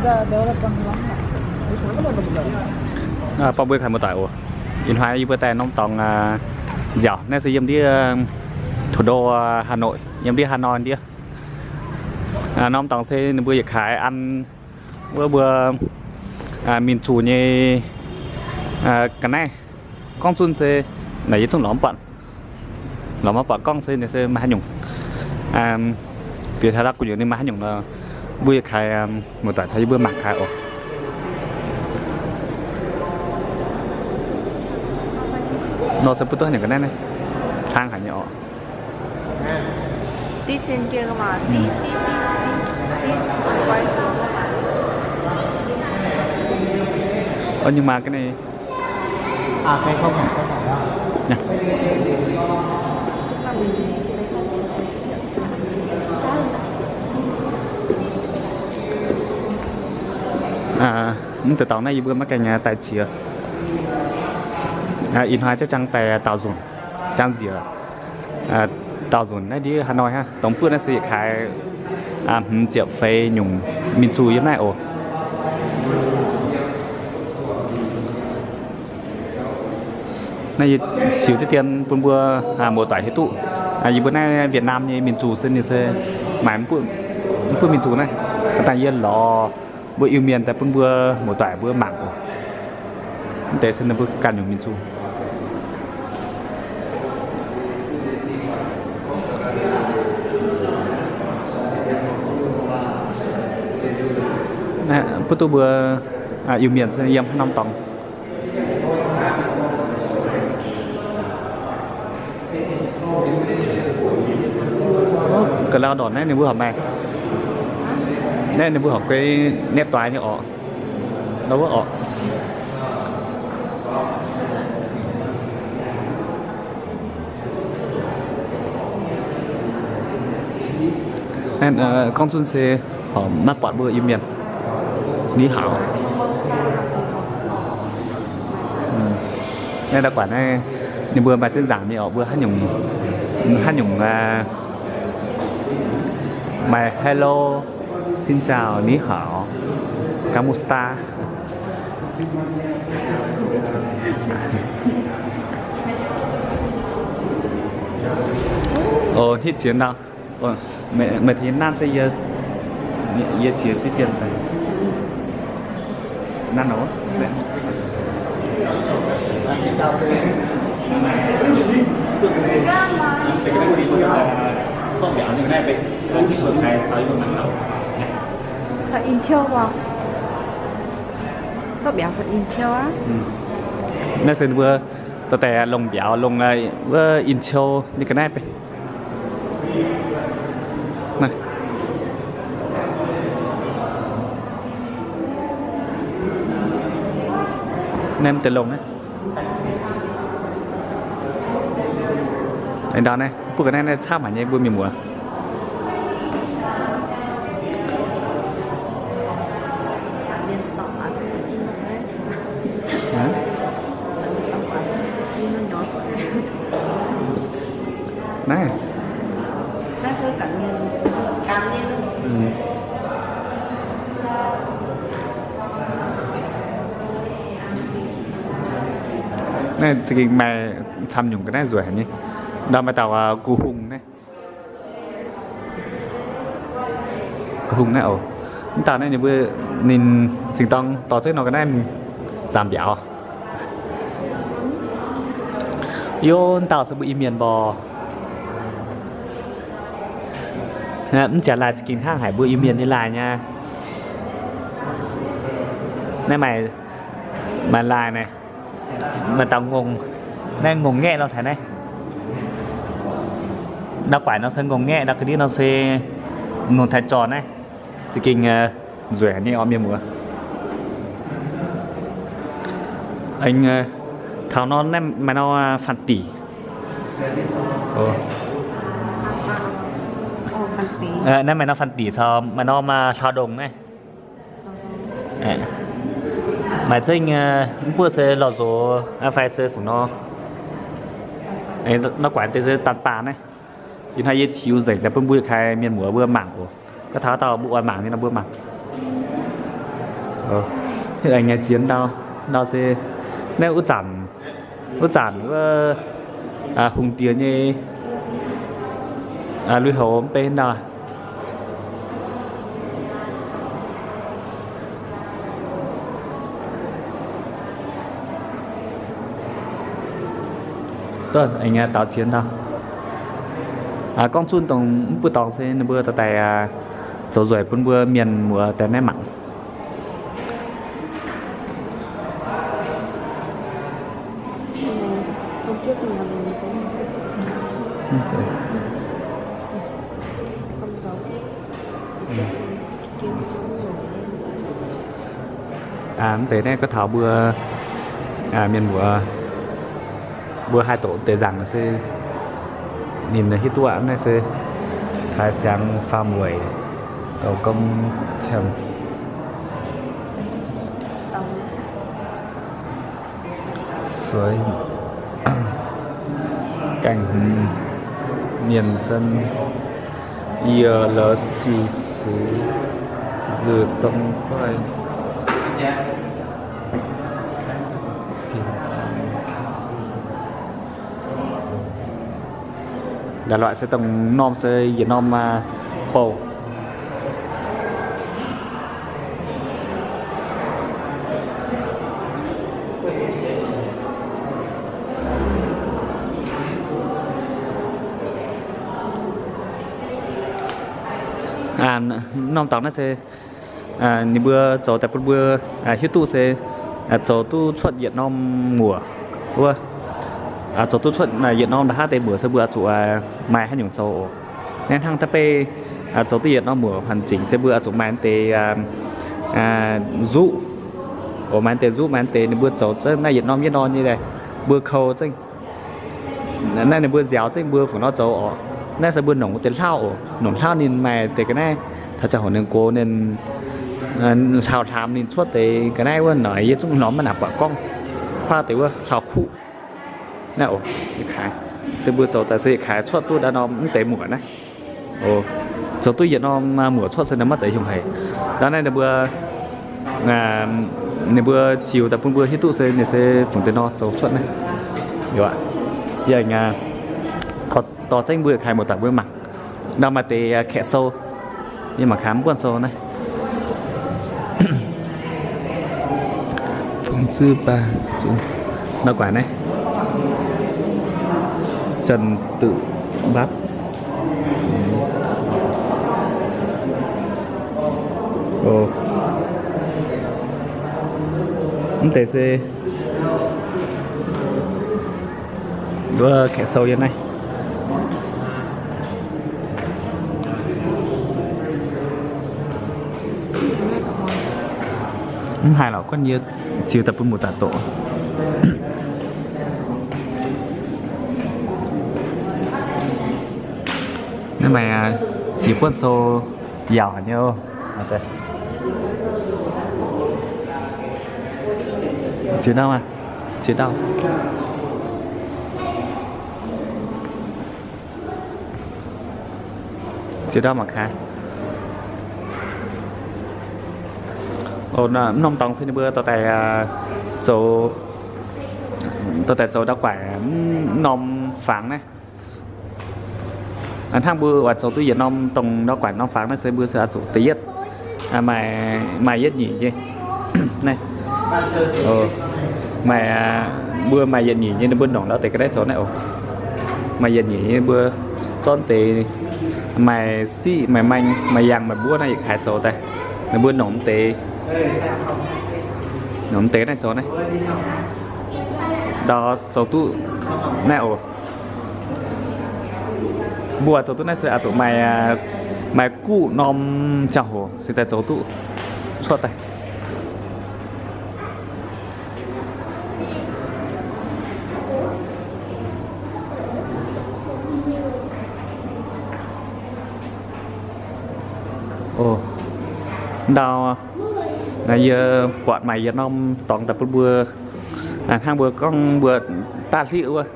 Baac mbuo kaaix muoz-doic oc, ih hnoi yie mbuo daaih norm dorngx nziaauc. Naaiv se yiem ndiev thủ đô Hà Nội, yiem ndiev Hà Nội ndiev. Norm dorngx se ninh mbuo yietc kaaix an wuov mbuo mingh zuqc nyei ga'naaiv. Gorngv zunv se naaic yie zungv lorz mv buatc, lorz maiv buatc gorngv se ninh se maaih haaix nyungc. Bieqc taux la'gu'nyuoz ninh maaih haaix nyungc nor, mbuo yietc kaaix muoz-doic caux yie mbuo mangc kaaix oc. Nor se mbuo duqv haaix nyungc ga'naaiv naaiv, hlang haic nyei oc. Ov, nhưng mà cái này mv deix dorngx naaiv yie mbuo maiv gaengh daaih qiex. Ih hnoi jaav jangv daaih daauh nzunc, jangv nziex daauh nzunc naaiv ndiev Hà Nội hnangv. Dongh buov naaiv se yietc kaaix hmz ziepc feix nyungc mingh zuqc yiem naaiv oc. Naaiv yie ziux diqv dien bun mbuo muoz-doic hiuv duqv. Yie mbuo naaiv Việt Nam nyei mingh zuqc se ninh se maaih mv buov mingh zuqc naaiv. Dangh yie lorz mbuo Iu-Mienh daaih bun mbuo muoz-doic mbuo mangc oc. Mv deix se ninh mbuo ganh nyungc mingh zuqc. Butv duqv mbuo Iu-Mienh se yiem haaix norm dorngx. Ga'lau ndorqc naaiv ninh mbuo horpc maaih, naaiv ninh mbuo horpc guei neb doix nyei orqc. Nor wuov orqc. Gorngv zunv se horpc maiv buatc mbuo Iu-Mienh. Ni hao. Naaiv ndau guaaic naaiv ninh mbuo maaih zunv nzaangc nyei orqc, mbuo haaix nyungc, haaix nyungc maaih hello, xin chào, ni hao, kamusta. Ov, hnitv ziex ndau. Meih, meih tengx nanv se yie, yie qiex diqv dien daaih. Nanv nor. Taux in-tiou mbuo, zorqv mbiauz caux in-tiou aqv. Naaiv se mbuo dorh daaih longc mbiauz longc wuov in-tiou nyei ga'naaiv. Naaiv, naaiv mv deix longh naaiv. Aengx ndau naaiv, mv buov ga'naaiv naaiv camv haic nyei mbuo mienh muoz. Naaiv. Naaiv za'gengh maaih camv nyungc ga'naaiv nzueic haic nyei. Ndau maaih dauh Gu Hung naaiv. Gu Hung naaiv oc. Mv dauh naaiv ninh mbuo, ninh zingh dorng dorh zengv nor ga'naaiv zaamc mbiauz. Yov, mv dauh se mbuo Iu-Mienh mborqc. Mv jaax laaih za'gengh hnangv haic mbuo Iu-Mienh nyei laaih nyei. Naaiv maaih, maaih laaih naaiv. Maaih dauh ngongh, naaiv ngongh ngaeqv nor taux naaiv. Ndau guaaic nor se ngongh ngaeqv, ndau ga'ndiev nor se ngongh taaix zorc naaiv. Za'gengh nzueic haic nyei orqc mienh muoz. Aengx taux nor naaiv maaih nor Fanh Dic. Naaiv maaih nor Fanh Dic caux maaih nor Hlauv Ndongh naaiv. Maaih zengv mv buov se lorh nzox fai se fungc nor. Nor guaaic deix se daan baah naaiv. Ih hnoi yie qiux nzengc daaih bun mbuo kaaix mienh muoz mbuo mangc oc. Gorngv taux dauh mbuo oix mangc nyei nor mbuo mangc. Aengx nyei ziex ndau, ndau se naaiv wuov zanc, wuov zanc wuov hungh diex nyei lui-houx mv bei ndau. Aengx nyei daaux ziex ndau. Gorngv zunv dongh mv buo dorngx se ninh mbuo dorh daaih zoux nzueic bun mbuo mienh muoz daaih naaiv mangc. Mv deix naaiv gorngv taux mbuo mienh muoz, mbuo haih doqc deix nzaangc se ninh hiuv duqv naaiv se taaix siangx faam weic douc gomv qiemx sueix gaengh hmz mienh zon yie lorz si sux zuqc zong guaih. La'loic se dongh norm se yietc norm bouh. Norm dorngx naaiv se ninh mbuo zoux daaih bun mbuo hiuv duqv se zoux duqv cuotv yietc norm muoc wuov. Zoux duqv cuotv yietc norm nda'haav deix muoc se mbuo oix zuqc maaih haaix nyungc zoux oc. Naaiv hnangv da'beiv zoux duqv yietc norm muoc hanc zingc se mbuo oix zuqc maaih deix nzuqv oc, maaih deix nzuqv, maaih deix ninh mbuo zoux zengv naaiv yietc norm yietc norm nyei daaih mbuo kou zengv. Naaiv ninh mbuo nziaaux zengv mbuo fungc nor zoux oc. Naaiv se mbuo nongc deix hlauv oc, nongc hlauv ninh maaih deix ga'naaiv taux ziangh hoc ninh gox ninh hlauv hlaamx ninh cuotv deix ga'naaiv wuov noic yie zungv lorz maiv nangc buatc gorngv. Huaav deix wuov hlauv-kuqv naaiv oc, se mbuo zoux daaih se kaaix cuotv duqv nda'norm mv deix muoc naaiv. Zoux duqv yietc norm muoc cuotv se ninh maiv zeiz hiuang haic. Ndau naaiv ninh mbuo, ninh mbuo ziux daaih bun mbuo hiuv duqv se ninh se fungc deix nor zoux cuotv naaiv. Yie dorh zengv mbuo kaaix muoz-doic mbuo mangc. Ndau maaih deix kaeqv sou, yie mangc kaaix mv buonv sou naaiv. Fungc zuov baac ndau guaaic naaiv, Janx-Duqv Mbapv. Mv deix se wuov kaeqv sou yiem naaiv. Mv haaix lorqc, guonv yie ziux daaih bun muoz-doic doqc. Naaiv maaih ziex buonv sou yaauc haic nyei. Ziex dauh, ziex dauh. Ziex dauh mangc kaaix. Norm dorngx se ninh mbuo dorh daaih zoux, dorh daaih zoux ndau guaaic norm fangx naaiv. Hnangv mbuo oix zoux duqv yietc norm dongh ndau guaaic norm fangx naaiv se mbuo se oix zuqc da'yietv maaih yietv nyeic nyei. Naaiv maaih, mbuo maaih yietv nyeic nyei, ninh mbuo nongc ndau deix ga'naaiv zoux naaiv oc. Maaih yietv nyeic nyei mbuo zorqv deix maaih siqv, maaih maeng, maaih yangh, maaih mbuov naaiv yietc kaaix zoux daaih. Ninh mbuo nongc deix, nongc deix naaiv zoux naaiv, ndau zoux duqv naaiv oc. Mbuo zoux duqv naaiv se oix zuqc maaih, maaih guqv norm ziangh hoc se daaih zoux duqv cuotv daaih. Ndau yie buatc maaih yietc norm dorngx daaih bun mbuo, hnangv mbuo gorngv mbuo daaih hlieqv wuov,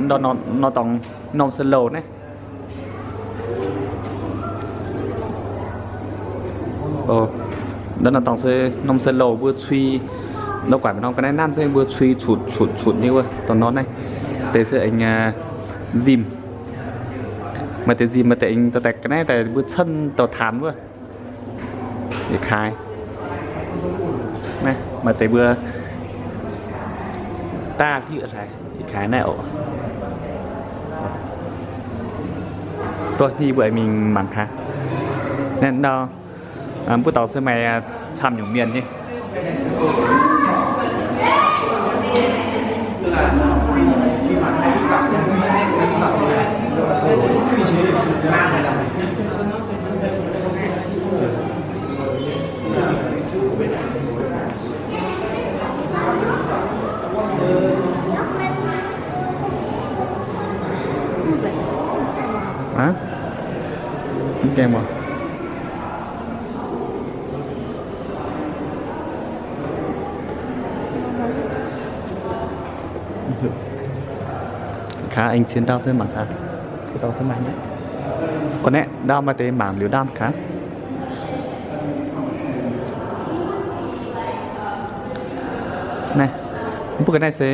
norm dorngx norm se louh naaiv. Ndau norm dorngx se norm se louh mbuo cui, ndau guaaic maaih norm ga'naaiv nanv se mbuo cui cutc cutc cutc nyei wuov. Dongh norm naaiv deix se aengx nzimh. Maaih deix nzimh, maaih deix aengx daaih ga'naaiv daaih mbuo cen douh taanx wuov. Yietc kaaix. Naaiv maaih deix mbuo daav hlieqv hlaaix yietc kaaix naaiv oc. Duqv ni mbuo aengx mingh mangc gaax. Naaiv ndau mbuo dorngx se maaih camv nyungc mienh nyei. Aa, mv gaengh mor. Kaax aengx cien ndau se mangc gaax. Orv, naaiv ndau maaih deix mangc liuz ndamv gaax. Naaiv, mv baac ga'naaiv se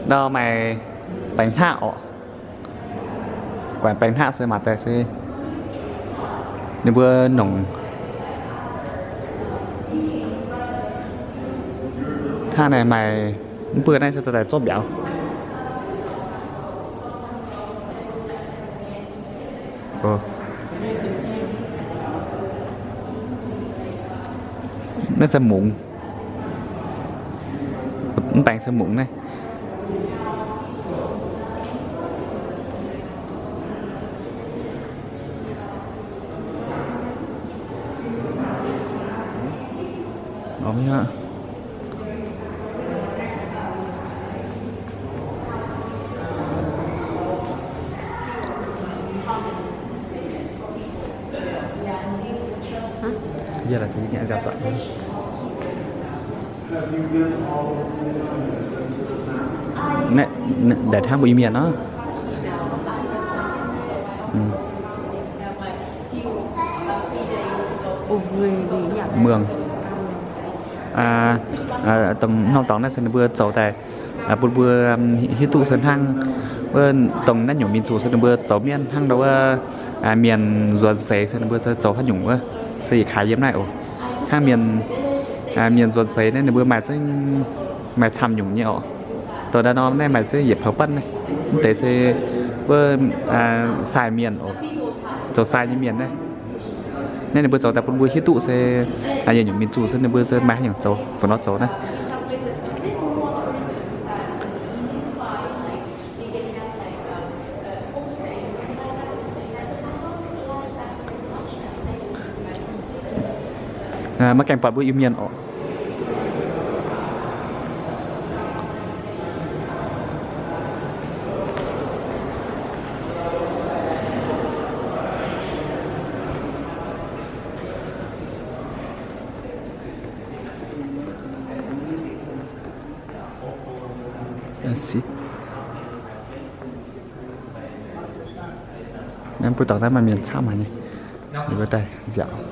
ndau maaih baengc hnaqv orqc. Guaix baengc hnaqv se mangc daaih se ninh mbuo nongc hnangv naaiv maaih, mv baac naaiv se daaih zorqv mbiauz. Naaiv se mungz. Mv baengx se mungz naaiv. Naaiv, naaiv hnangv mbuo Iu-Mienh nor. Muangh. Dongh norm dorngx naaiv se ninh mbuo zoux daaih bun mbuo hiuv duqv se hnangv wuov dongh naaiv nyungc mienh zuqc se ninh mbuo zoux mienh hnangv ndau wuov mienh nzuonx seix se ninh mbuo se zoux haaix nyungc wuov, se yietc kaaix yiem naaiv oc. Hnangv mienh, mienh nzuonx seix naaiv ninh mbuo maaih zengv maaih camv nyungc nyei oc. Dongh naaiv norm naaiv maaih zengv yietc paux banv naaiv. Mv deix se wuov sai mienh oc, zoux sai nyei mienh naaiv. Naaiv ninh mbuo zoux daaih bun mbuo hiuv duqv se yietc nyungc mienh zuqc se ninh mbuo se maaih haaix nyungc zoux, fungc nor zoux naaiv. Maiv gaengh buatc mbuo Iu-Mienh oc. Naaiv mbuo dorngx naaiv maaih mienh camv haic nyei, ninh mbuo daaih nziaauc.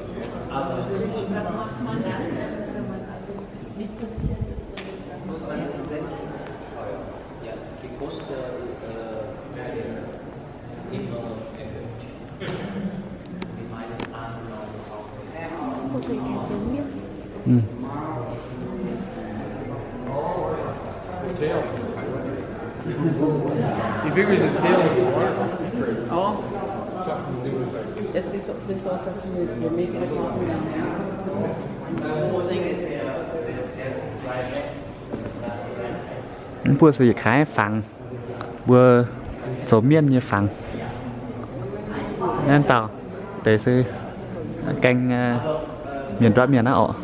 Mv buo se yietc kaaix fangx, mbuo zoux mienh nyei fangx. Naaiv dauh deix se gaeng mienh ndortv mienh aqv oc.